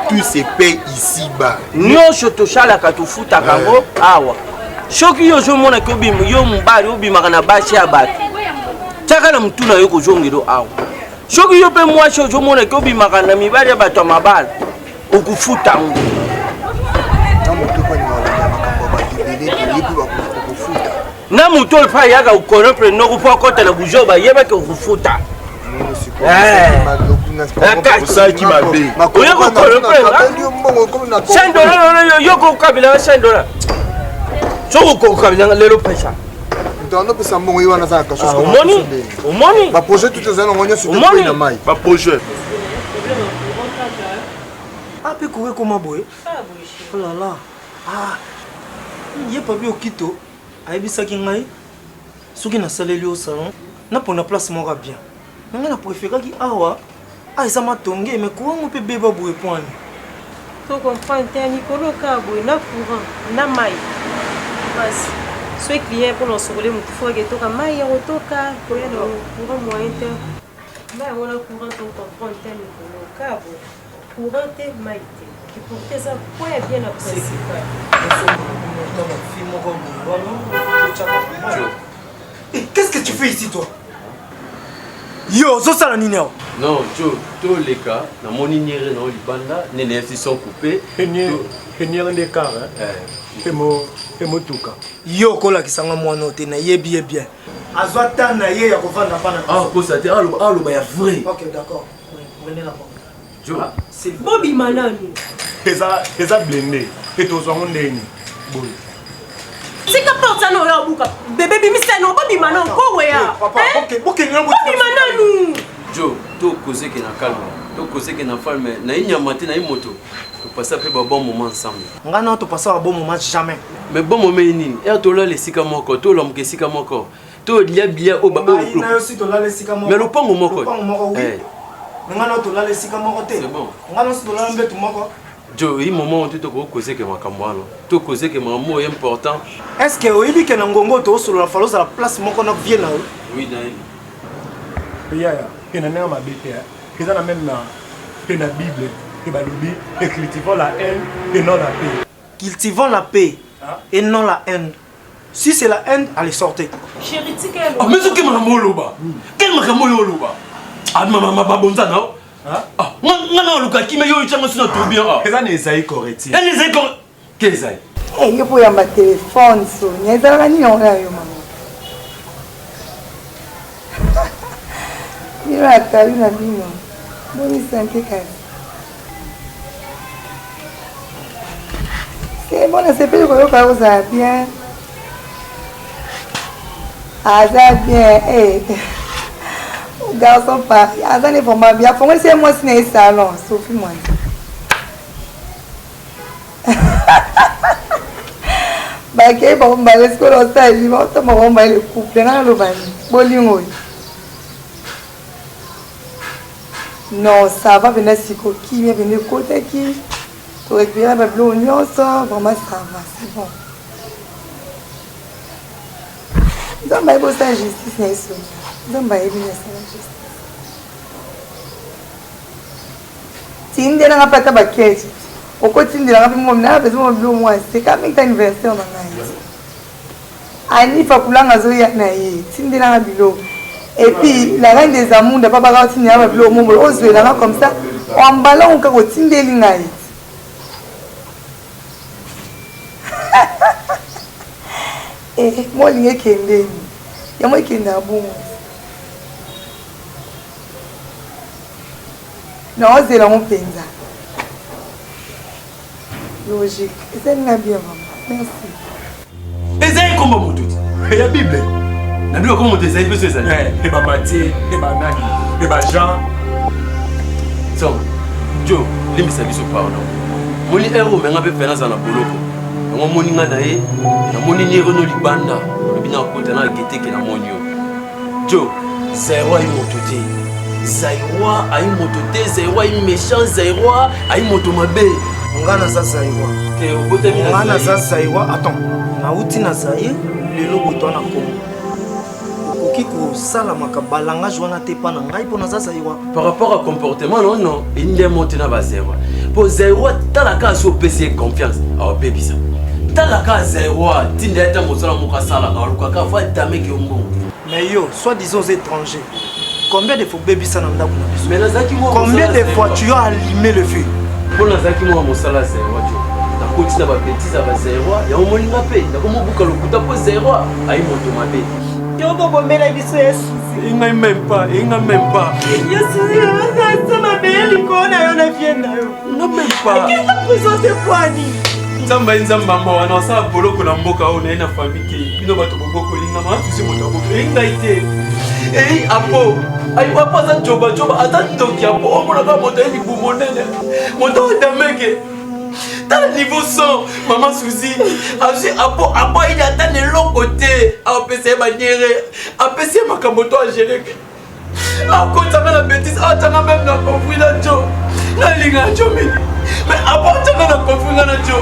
Tout se paye ici bas. Nyonso tosalaka tofutaka yango awa. Soki yo ozomona ke obima yo mobali obimaka na basi ya bato tiaka na motu na yo kozongelo awa. Soki yo mpe mwasi ozomona ke obimaka na mibali ya bato ya mabala okofuta yango. Na moto mpe alingaka makambo ya bato ebele ye mpe bakofuta. Na moto oyo mpe ayaka kocorrompre noko mpo akɔta na buzoba yebaki okofuta. Osalaki mabe. Oye kocorrompre 5 dollars yo kokabila 5 dollars soki okokabila lelo pesa moto anopesa mbongo ye wana aza na kasho ah, omoni omoni baprojet tout ezali nango nyonso tokwei na mai baprojet ah mpe koki ekoma boye olala oh ah ye papi okito ayebisaki ngai soki nasaleli yo salon napona place moko ya bien na ngai na préféraki awa ah eza matonge mais courant ngo mpe beba boye pwani To comprendre te ya mikolo kaka boye na courant na mayi pasi soki client mpona osokole motu fo ake toka mayi ya kotoka koya na courant moyen te mayi yango na courant to comprendre te mikolo kaka boye courant te mayi te et pourtant eza point ya bien na principal Et qu'est-ce que tu fais ici toi Yo, ozosala nini awa? Non, Joe, toleka namoni niere na yo libanda nde nayebisi son coupe. Niere nde car hein. Mpe motuka. Yo okolakisa nga mwana oyo te, nayebi ye bien. Azwa temps na ye ya kovanda mpa na Ah, kosa te, aloba aloba ya vrai. Ok, d'accord. Prenez la porte. Joe. Bobima nanu. Eza eza blende pe tozwa ngo ndeni boye. Tika porte wana oyo obuka. Bebe bimisa no bobima no kowe ya. Bobima nanu. Joe, to causer ke na calme. To causer ke na calme. Na inyama te na imoto. To passa pe ba bon moment ensemble. Nga na to passa ba bon moment jamais. Mais bon moment nini? Ya tolala esika moko, tolamuka esika moko. To lia bilia oyo ba oyo. Na yo si tolala esika moko. Mais lopango moko. Lopango moko oui. Eh. Nga na tolala esika moko te. C'est bon. Nga na si tolala mbetu moko. Jo, yi moment oyo to ko causer ke makambo wana. To causer ke makambo oyo important. Est-ce que oyebi ke na ngongo to solola falo zala place moko na vie na yo? Oui, na yebi. Yaya, pe na ndenge mabe te. Eza na même na pe na Bible pe balobi et cultivons la haine et non la paix. Cultivons la paix et non la haine. Si c'est la haine, allez sortez. Chérie, tika Ah, mais soki makambo oloba quel makambo oyo oloba ah mama babonza na yo ah nga na oluka kimia yo otyanga so na tourbillon ah eza na Esaïe Correti eza Esaïe Correti ke Esaïe Eh, yo mpo oyamba telefone sonia ezalaka nini yango na yo mama bino atali na bino boni sante kasi. C'est bon, nasepeli koyoka yo ozala bien. Aza bien, eh. Garçon Paris, aza ne vraiment bien. Afongolisi ye mwasi na ye salon, Sophie Mwanza. Bakei bango mbale sikoyo na osali, baotamba bango mbale le couple, nga naloba nini? Bolingo oyo. Non, ça va mpenza siko kimia mpenza ekotaki. To récupérer ba biloko nyonso, vraiment ça va, c'est bon. Nzambe ayebi osala justice na ye soki. Nzambe ayebi nde asala justice. Tindela nga mpe ata bakeci. Okotindela nga mpe mwa na besoin mwa biloko mwa seka mingi ta anniversaire na ngai. Anifa kulanga azoya na ye tindela nga biloko et puis la reine des amunda pa baka otindela nga biloko mombolo ozwela nga comme ça ambala ngo kaka otindeli ngai eh molinga ekendeni yango ekendaka bongo naozela yango mpenza Logique. Ezali nga bien maman. Merci. Ezali kombo moto ti. Ya Bible. Na Bible kombo moto ezali mpe so ezali. Eh, ba Matthieu, eh ba nani, eh ba Jean. So, Joe, limbisa biso pardon. Moni heure omenga mpe pena aza na boloko. Yango moni nga na ye, namoni nero no libanda. Lobi na kota na geteke namoni yo. Joe, Zaïrois ayi moto te. Zaïrois ayi moto te, Zaïrois ayi méchant, Zaïrois ayi moto mabe. Nga naza Zaïrois. Te obotami na Nga naza Zaïrois. Attends, nauti na Zaïre, lelo boye toa na Congo. Okoki kosala makambo ba langage wana te mpa na ngai mpo naza Zaïrois. Par rapport à comportement non non, nde moto na ba Zaïrois. Po Zaïrois tala kaka so opesi ye confiance, awabebisa. Tala kaka Zaïrois, tinda ye ata mosala moko asalaka, alukaka fo adameke yo mbongo. Mais yo, soit disant aux étrangers, combien de fois bebisa na ndako na biso? Mais nazalaki mwa Combien de fois tu as allumé le feu? Mpo nazalaki mwa mosala Zaïrois jo. Nakoti na ba bêtises ya ba Zaïrois, yango omoni nga mpe nakomobuka lokuta mpo Zaïrois ayi moto mabe. Yo bobomela biso ya suzi. Engai même pas, engai même pas. Ya suzi aza mabele likolo na yo na vie na yo. Nga même pas. Akenda prison te poani. Nzambe ayi nzambe ya mawa na osala boloko na mboka oyo naye na famille te bino bato bobokoli nga maa susi moto aboko eyi ngai te eyi apo ayi apo aza jobajoba aza ndoki apo omonaka moto ayi libumu monene moto adameke tala niveau son mama susi azwi apo apo ayini ata na eloko te apesa ye baniere apesi ye makambo to agereke akotanga na betise atanga meme na conflit na jo nalinga jo mingi mais apo atanga na conflit nga na jo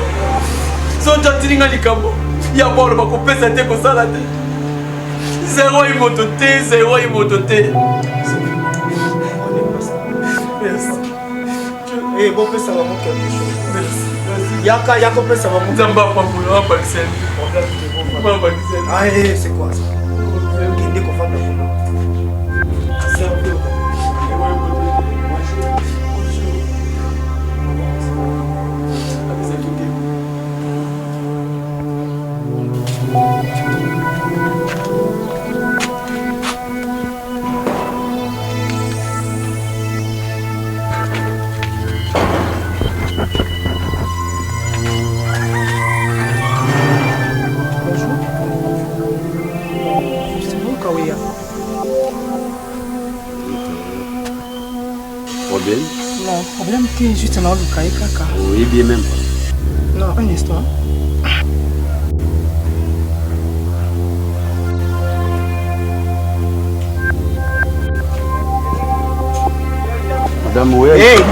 soki atili nga likambo ya bolo bakopesa te kosala te zero ayi moto te zero ayi moto te Merci. Eh, bopesa bango quelque chose. Merci. Yaka, yaka opesa bango. Nzambe apambola, abakisa Problème te, Ah, eh, c'est quoi ça? Kende kofanda kuna. Servir. Problème Non, problème te, juste naoluka ye kaka. Oyebi ye même pas. Non, un instant. Madame Oya. Hey!